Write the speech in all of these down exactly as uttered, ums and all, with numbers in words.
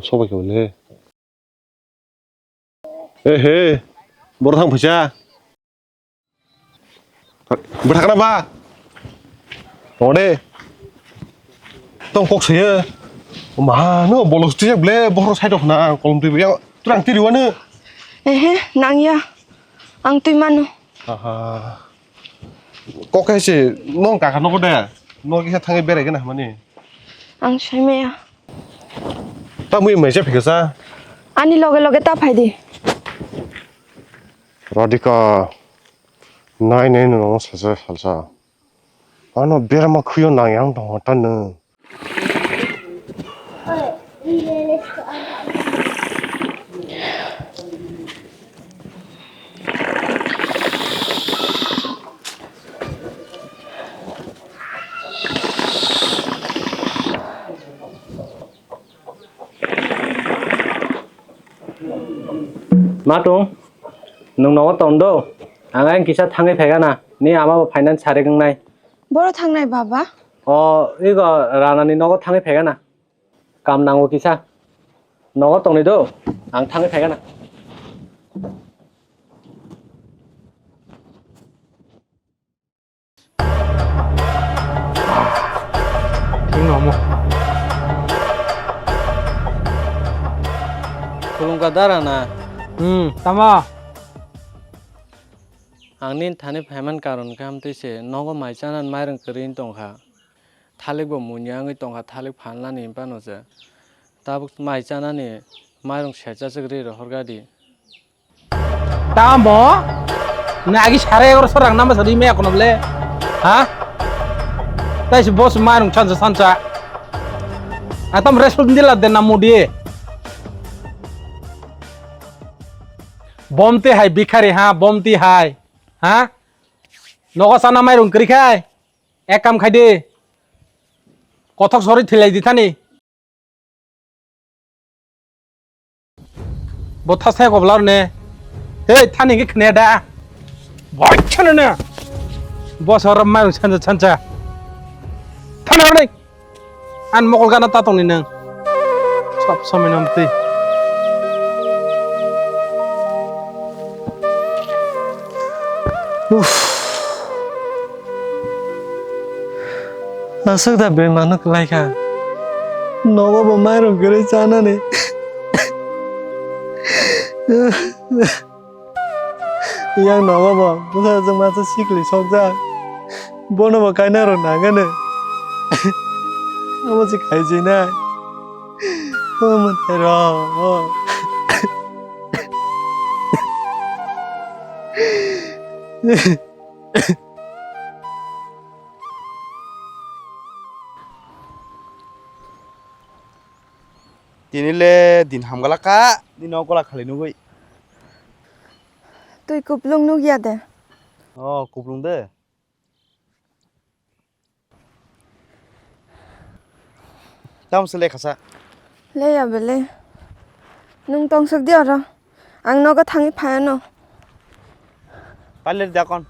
Sobai khe le. Ehe, boro thang phaisa. Bwthakna ba? Ode. Tong kok saya. Ma, no bolos tu ble bohor side of na kolom tu yang terang tiri wana. Ehe, nang ya. Ang tui mano. Aha. Kok hai se nong kaka nogo de. No kisa thangai berai gana mani. Ang sai maya. Ta mui mai se phikasa. Ani loge loge ta phai di. Radhika, nai nai no sasa salsa. Ano berama khuyo nang yang tong ta nung. Ma tong, nwng nogo tong do? Ang ayang kisa thangwi phaikha na, ni ama bo finance sari wngnai. Boro thangnai baba? O, igo Rana ni nogo thangwi phaikha na. Kam nango kisa. Nogo tongni do, ang thangwi phaikha na. Thwng omo. Khulumkha dara na? Hmm, tamo? Ang nini thani phaiman karon khe amtwi se nogo mai chana mairung kwrwi wng tongkha. Thalik bo munya wngwi tongkha, thalik phalnani phano se. Tabuk mai chanani mairung sersa se kwrwi rohorkha di. Tamo? Nagi sare egaro sorang nama sari me akono ble? Ha? Tai se boss mairung sansa sansa. Atam respect dila de na mudi. Bomti hai bikhari ha, bomti hai. Ha? Nogo sana mairung kwrwi khai. Ek kam khai di. Kothok sori thilai di thani. Bo thasai koblar ne. Hei, thani ke khne da. Bai khne ne. Bo sor mai sancha sancha. Thana ne. An mokol gana ta tongni nang. Sab samai nam tei. Uff. Aswk da bemano kwlai kha. Nogo bo mairung kwrwi chanani. Yang nogo bo bwsajwk masa sikli sokjak. Bono bo kainai rw nangani. Omo se khaijinai. Omo thairok. Tini le din hamgalak ka, nini o gola khali nugwi. Twi kuplung nugya de? Oh, kuplung de. Tamo se lekhasa? Leya bele. Nwng tongsok di oro. Ang nogo thangwi phaiano. Palir dakon.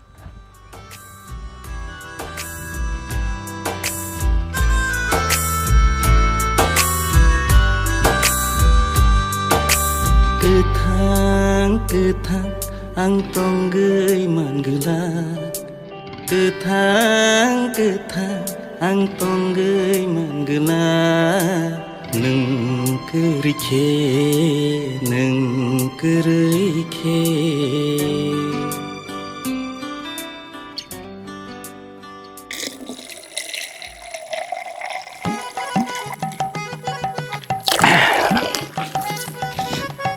Kwthang, kwthang, ang tongwi mangwlak. Kwthang, kwthang, ang tongwi mangwlak, nwng kwrwi khe, nwng kwrwi khe.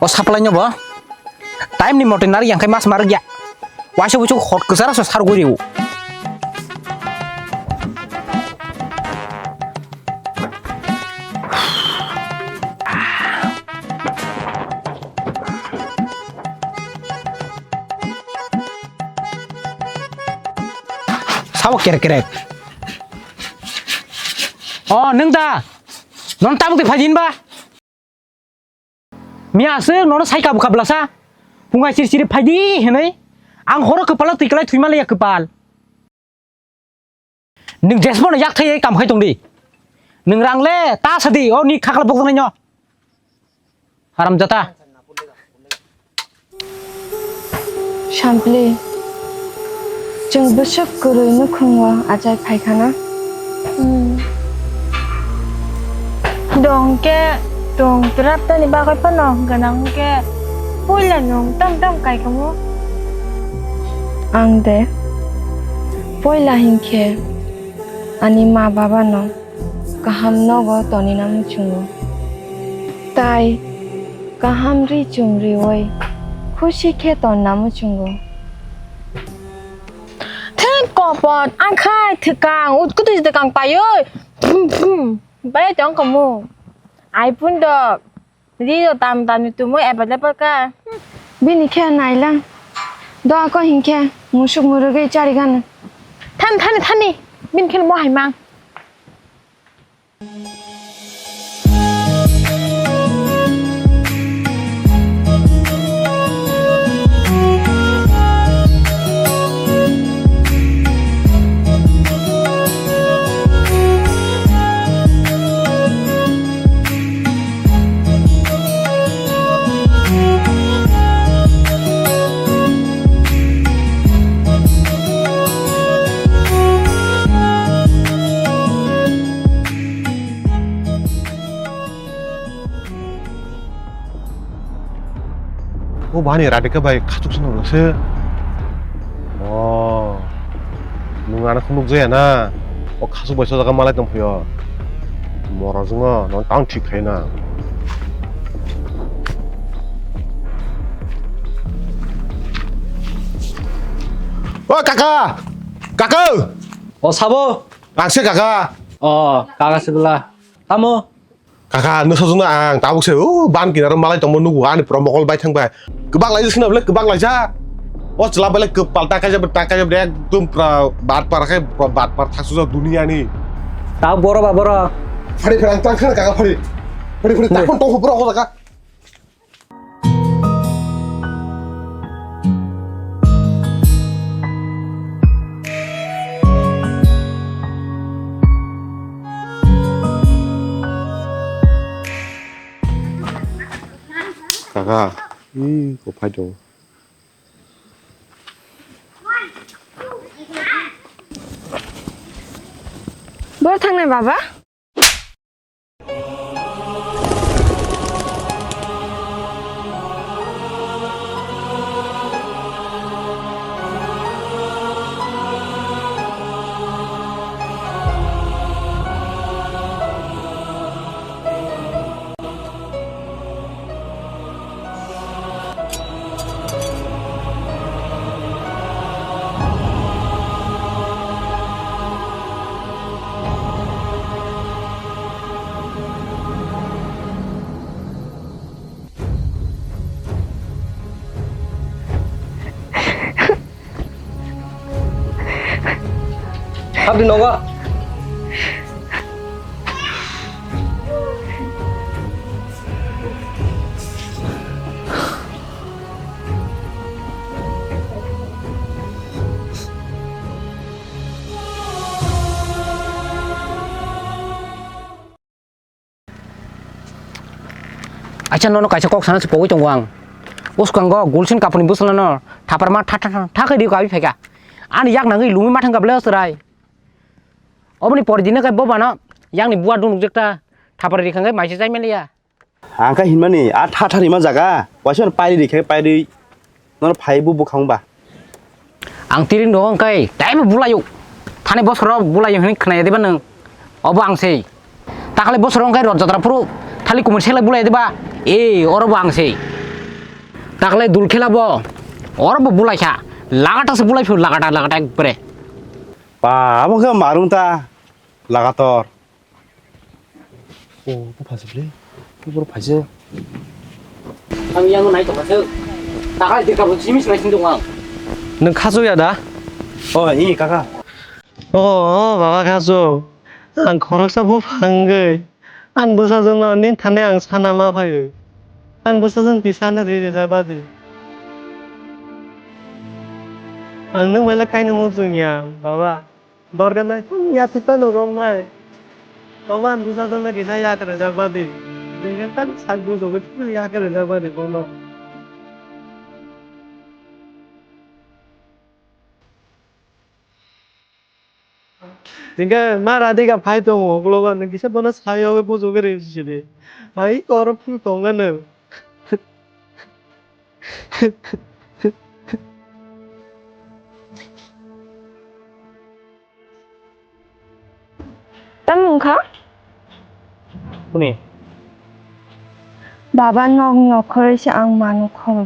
O supply no bo? Time ni mote nari yang khai mas marwk ya. Waisa buchuk hot kwchara so sar guriu. Sabo kerek kerek. O, nwng da? Non tabuk de phajin ba? Miya aswk nono sai kabu kablasa. Phungai siri siri phaidi hinwi. Ang horo kwpalo twi kwlai thwima laiya kwpal. Nwng jesbono yak thai kam khai tongdi. Nwng rang le ta sadi o ni khakla bokdongnai no. Haramjada. Sampli, chwng bwswk kwrwi nukhungo achai phaikhana? Hmm. Dong khe, tong twraptani bagwi phano gwnang khe, puila nwng tong tong kaikhamu? Ang de, puila hinkhe ani ma babano kaham nogo tonina muchungo. Tai kaham ri chum riwi khusi khe tonna muchungo. Thek kopot, angkhai thwkang, utkutwi thwkang paiwi, phum phum, bai tong komu. Ai pun dok, ri do tam tam ni tumu available ka. Bini khe nailang, do ako hinkhe musuk murugwi charigano. Thani, thani, thani, bini khe mo hai mang. O bani Radhika bai khachuk sano se. O. Nwng ano khunuk jaya na. O khachuk bai sojaga malai tong phaio. Moro jwngo no tang thik khai na. O kaka! Kaka! O sabo? Ang se kaka. O kaka se bwla. Tamo? Kaka, no sojong na ang tabuk se, o, ban kinaro malai tongmo nugo, ani pura mokol bai thang bai. Kwbak lai sina bole, kwbak lai ja. O chwla bole kwpal ta kaijak, ta kaijak, ekdom pura bat par khe, pura bat par thaksu ja dunia ni. Ta boro ba boro. Phari phari ang tang khana kaka phari. Phari phari, ne. Takon tong phura ko kaka. Kaka, ih, kok phai tongo. Bor thangnai baba? Habdi nogo. Acha, nono kaisa kok sana se pogwi tongo ang. O swkango Gulsin Kapurni bwswlano thaparma tha, tha, tha, tha khe ri kabi phaikha. Ani yak nangwi lungwi ma thangkha bwle o chwrai. Oboni pori dino khe bo bano yakni bua dunu nukjakta thapar ri khangkhe maisa chai manliya. Ang khe hinmani a tha tha rima jaga, waisa pairi ri khe pairi. Nono phai bo bukhang ba? Ang tiri no hwnkhe taibo bulaio. Thani bosoro bulaio hwnwi khwnaya diba nwng? Obo ang sei. Takle bosoro hwnkhe Rot Jatra phuru thali kumui selai bulai diba? E, oro bo ang sei. Takle dul khela bo, oro bo bulaikha. Lagata se bulai phio, lagata, lagata ekbare. Ba, abo khe marung ta, lagator. O, bo phaisok le. Bo borok phaisok. Ang yang nai tongma se. Takai de kabo jimis nai sing dong ang. Nwng khachuk ya da? O, i kaka. O, o, baba khachuk. Ang khoroksa buphang wngwi. Ang bwsajwkno nini thani ang sana ma phaio. Ang bwsajwk twi sana ri rijak badi. Ang nwng bai le kainwi muchung ya, baba. Dorga nai, hmm, ya sita no rong nai. Toman busa dona kisa ya kara jak badi. Nini tani sak bujogwi twi ya khe rwjak bani bono. Hingke ma Radhika phai tongo, uklogo nung kisa bono sawi yawi bujogwi rw sidi. Hai koro phuru tongo nung. Tamo wngkha? Kuni? Baba nok nokhorwi se ang manukha.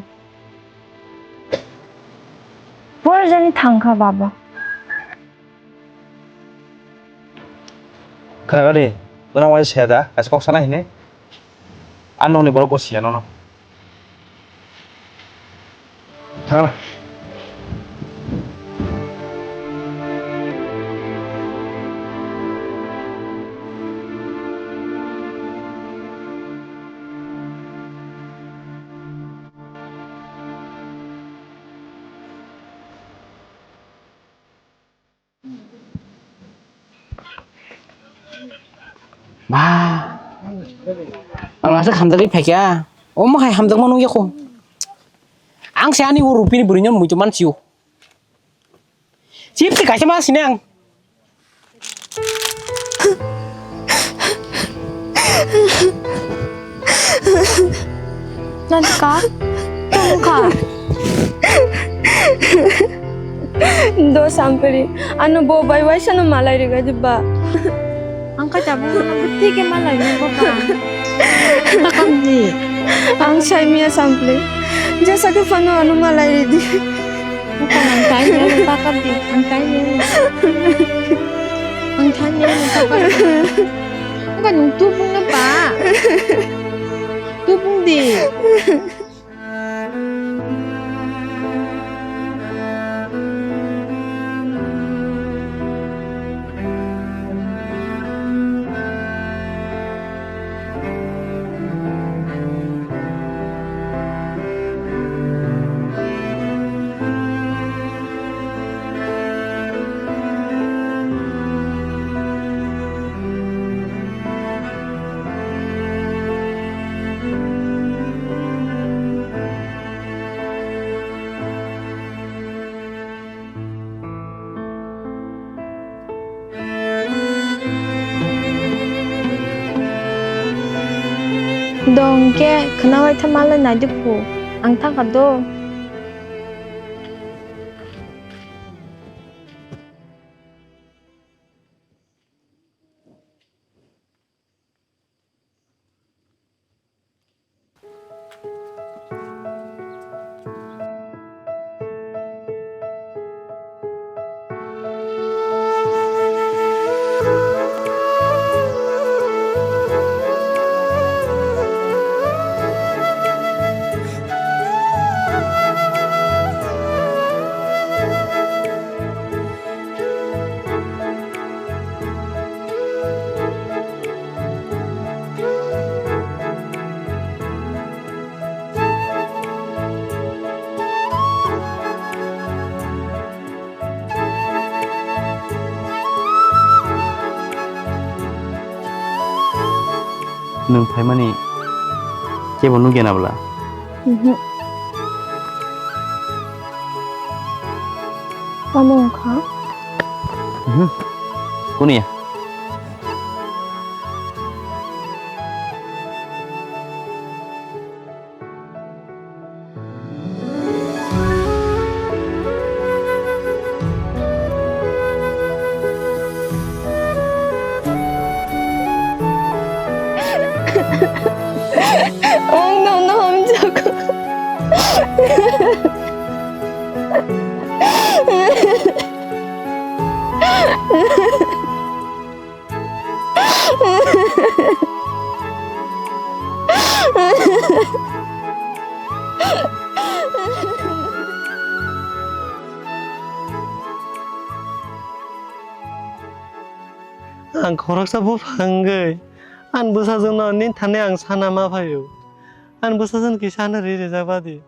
Bor jani thangkha baba. Khwnakhadi, gwnang waisa saya da, kaisa kok sana hinwi. Ang nokni borok bo siya nono. Thangla. Ba. Ang aswk hamjagwi phaikha. Omo hai hamjakma nukya kho. Ang se ani o rupini bwrwino muitu mansio. Chip se kaisa ma sini ang. Nanti ka? Tungkha. Do sampri, ano bo bai waisa no malai riga diba. Ang ka jabu na buti ke malai ni boka. Takam ni. Ang sai miya sampri. Jasa ke fano ano malai ridi. Bukan ang tanya, ang takap di. Ang tanya. Ang tanya, ang takap di. Bukan nung tubung na ba. Tubung di. Dong khe khwnawi tha malai nai di phu, ang thangkha do. Nwng phaimani kebo nukya na bwla? Mhm. Tamo wngkha? Mhm. Kuniya? Ang nono hamjak. Ang khoroksa buphang wngwi ani bwsajwkno nini thani ang sana ma phaio. Ani bwsajwkno kisa ano ri rijak badi.